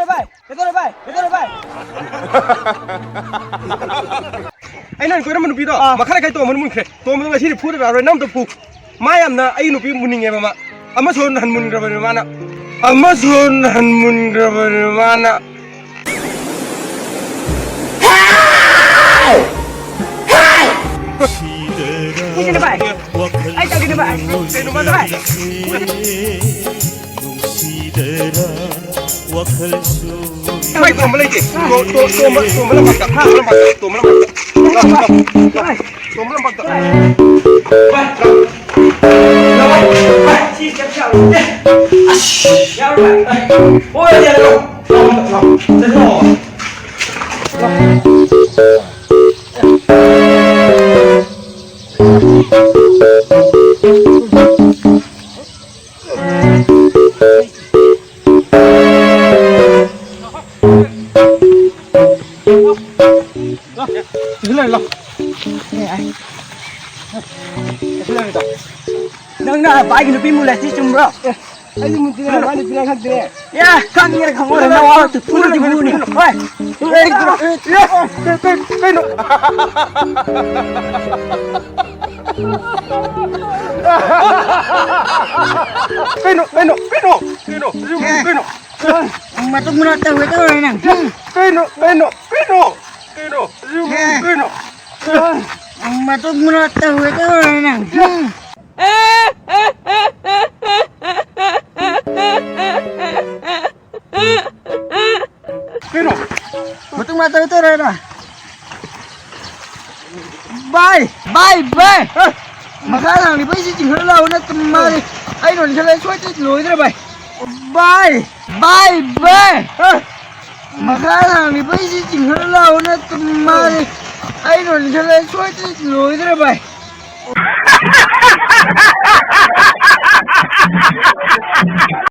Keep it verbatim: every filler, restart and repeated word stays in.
ꯚꯥꯏ, ꯀꯩꯗꯧꯔꯦ ꯚꯥꯏ? ꯀꯩꯗꯧꯔꯦ ꯚꯥꯏ? ꯑꯩꯅ ꯀꯣꯏꯔꯝꯕ ꯅꯨꯄꯤꯗꯣ ꯑꯥ꯫ ꯃꯈꯥ ꯂꯩꯀꯥꯏ ꯇꯣꯝꯕꯅ ꯃꯨꯟꯈ꯭ꯔꯦ꯫ ꯇꯣꯝꯕꯗꯣ ꯉꯁꯤꯗꯤ ꯐꯨꯗꯕ ꯌꯥꯔꯣꯏ, ꯅꯪ ꯑꯝꯇ ꯐꯨ꯫ ꯃꯥ ꯌꯥꯝꯅ ꯑꯩ ꯅꯨꯄꯤ ꯃꯨꯟꯅꯤꯡꯉꯦꯕ ꯃꯥ꯫ ꯑꯃꯁꯨ ꯍꯟ ꯃꯨꯟꯈ꯭ꯔꯕꯅꯦ ꯃꯥꯅ꯫ ꯑꯃꯁꯨ ꯍꯟ ꯃꯨꯟꯈ꯭ꯔꯕꯅꯦ ꯃꯥꯅ꯫ ꯁꯤꯗꯅ ꯚꯥꯏ꯫ ꯑꯩ ꯇꯧꯒꯦꯅꯦ ꯚꯥꯏ꯫ ꯀꯩꯅꯣ ꯃꯥꯅ ꯚꯥꯏ? ꯅꯨꯡꯁꯤꯗꯅ ꯋꯥꯈꯜꯁꯨ꯫ ꯚꯥꯏ, ꯇꯣꯝꯕ ꯂꯩꯇꯦ꯫ ꯇꯣ-, ꯇꯣ-, ꯇꯣꯝꯕ, ꯇꯣꯝꯕ ꯂꯝꯄꯥꯛꯇ, ꯇꯣꯝꯕ ꯂꯝꯄꯥꯛꯇ, ꯇꯣꯝꯕ ꯂꯝꯄꯥꯛꯇ꯫ ꯇꯣꯝꯕ ꯂꯝꯄꯥꯛꯇ꯫ ꯚꯥꯏ, ꯂꯥꯛꯑꯣ꯫ ꯂꯥꯛꯑꯣ꯫ ꯚꯥꯏ, ꯁꯤ ꯆꯠꯄ ꯌꯥꯔꯣꯏ꯫ ꯑꯁ! ꯌꯥꯔꯣꯏ, ꯚꯥꯏ꯫ ꯍꯣꯏ, ꯌꯥꯔꯣꯏ꯫ ꯂꯥꯛꯑꯣ, ꯂꯥꯛꯑꯣ꯫ ꯆꯠꯂꯣ꯫ ꯅꯪꯅ ꯄꯥꯏꯒꯤ ꯅꯨꯄꯤ ꯃꯨꯜꯂꯦ, ꯁꯤ ꯆꯨꯝꯕ꯭ꯔꯣ? ꯑꯩꯗꯤ ꯃꯨꯟꯇꯤꯅꯦ, ꯃꯥ ꯅꯨꯄꯤꯅ ꯈꯪꯗꯦꯅꯦ꯫ ꯌꯥ, ꯈꯪꯉꯦꯅ ꯈꯪꯉꯣꯏ, ꯅꯋꯥ ꯐꯨꯔꯗꯤ ꯐꯨꯅꯤ꯫ ꯍꯣꯏ꯫ ꯀꯩ-, ꯀꯩ-, ꯀꯩꯅꯣ? ꯀꯩꯅꯣ, ꯀꯩꯅꯣ, ꯀꯩꯅꯣ? ꯀꯩꯅꯣ? ꯁꯤꯕꯨ ꯀꯩꯅꯣ? ꯃꯇꯨꯡ ꯃꯅꯥꯎ ꯇꯧꯒꯦ ꯇꯧꯔꯦ ꯅꯪ꯫ ꯀꯩꯅꯣ, ꯀꯩꯅꯣ, ꯀꯩꯅꯣ? ꯀꯩꯅꯣ? ꯁꯤꯕꯨ ꯀꯩꯅꯣ? ꯃꯇꯨꯡ ꯃꯅꯥꯎ ꯇꯧꯒꯦ ꯇꯧꯔꯦ ꯅꯪ꯫ ꯀꯩꯅꯣ? ꯃꯇꯨꯡ ꯃꯇꯧ ꯇꯧꯔꯦꯅ꯫ ꯚꯥꯏ, ꯚꯥꯏ, ꯚꯥꯏ! ꯃꯈꯥ ꯊꯥꯡꯂꯤꯕꯩꯁꯤ ꯆꯤꯡꯈꯠꯂ ꯂꯥꯛꯑꯣ, ꯅꯠꯇ꯭ꯔ ꯃꯥꯗꯤ ꯑꯩ ꯂꯣꯏ ꯈꯜꯂꯦ, ꯁꯣꯏꯗꯅ ꯂꯣꯏꯗ꯭ꯔꯦ ꯚꯥꯏ꯫ ꯚꯥꯏ, ꯚꯥꯏ, ꯚꯥꯏ! ꯃꯈꯥ ꯊꯥꯡꯂꯤꯕꯩꯁꯤ ꯆꯤꯡꯈꯠꯂ ꯂꯥꯛꯑꯣ, ꯅꯠꯇ꯭ꯔ ꯃꯥꯗꯤ ꯑꯩ ꯂꯣꯏ ꯈꯜꯂꯦ, ꯁꯣꯏꯗꯅ ꯂꯣꯏꯗ꯭ꯔꯦ ꯚꯥꯏ꯫